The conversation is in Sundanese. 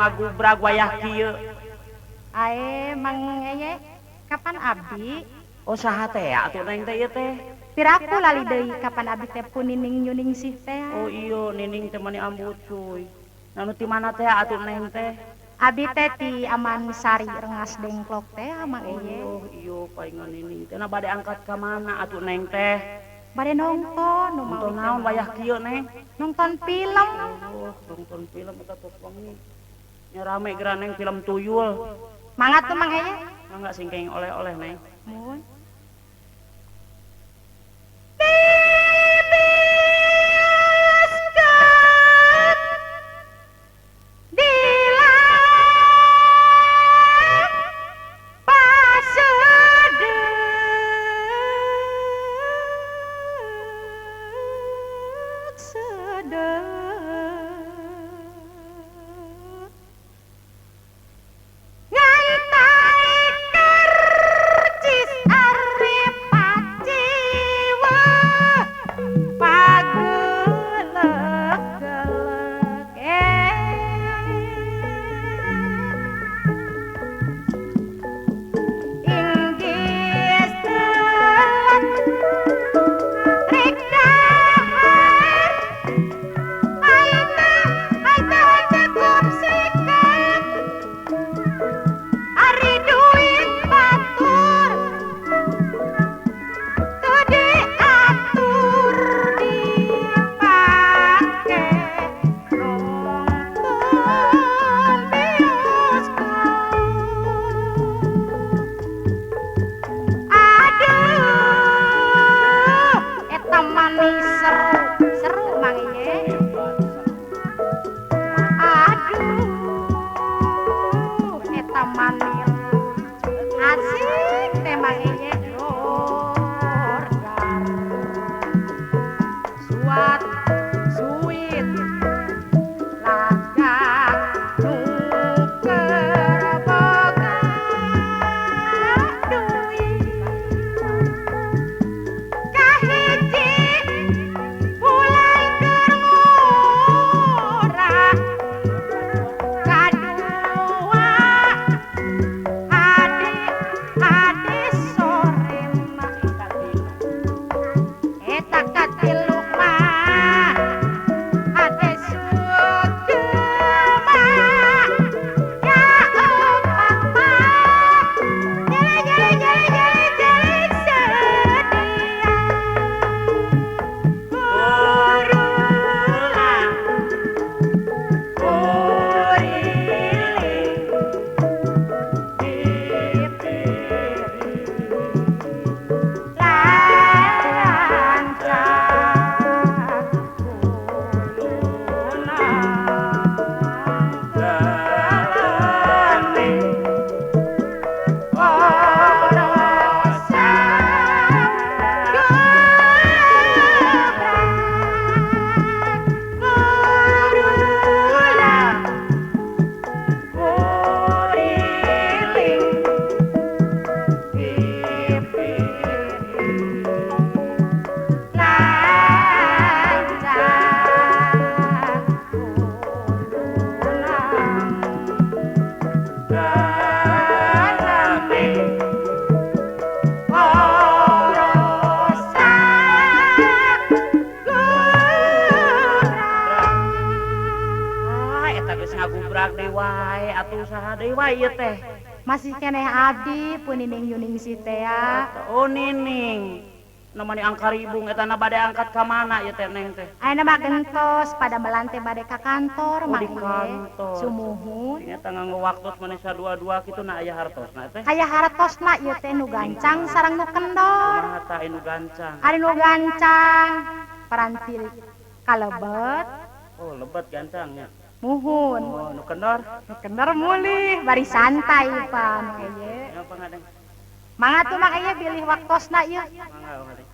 Ngagubrag wayah kieu. Ae Mang Eye, kapan abdi? Oh saha teh atuh Neng teh ieu teh? Piraku lali deui kapan abdi teh pun Nining Yuningsih teh. Oh iya Nining teh mani ambut cuy. Nanu ti mana teh atuh Neng teh? Abdi teh ti Amansari Rengas Dengklok teh Mang Eye. Oh iya paingan Nining teh. Nah bade angkat ka mana atuh Neng teh? Bade nonton nu nonton naon wayah kieu Neng? Nonton film. Oh, nonton film eta tos wengi. Nya rame geura Neng film tuyul. Mangga tuh Mang Eye. Mangga sing kenging oleh-oleh Neng. Muhun. Teh masih keneh abdi pun Nining Yuningsih teh. Oh Nining namanya angkaribung eta na bade angkat ka mana ieu teh Neng teh? Ayeuna mah gentos pada melante bade ka kantor. Oh, di kantor. Sumuhun. Nya nganggo waktos maneh sadua-dua kitu na aya hartosna teh. Aya hartosna ieu teh nu gancang sareng nu kendor. Kumaha tah nu gancang? Ari nu gancang paranti kalebet. Oh lebet gancangnya. Muhun. Oh, nu kendor? Nu kendor mulih bari santai pan. Nya pangadeng. Mangga tuh Mang Eye bilih waktosna ieu. Mangga.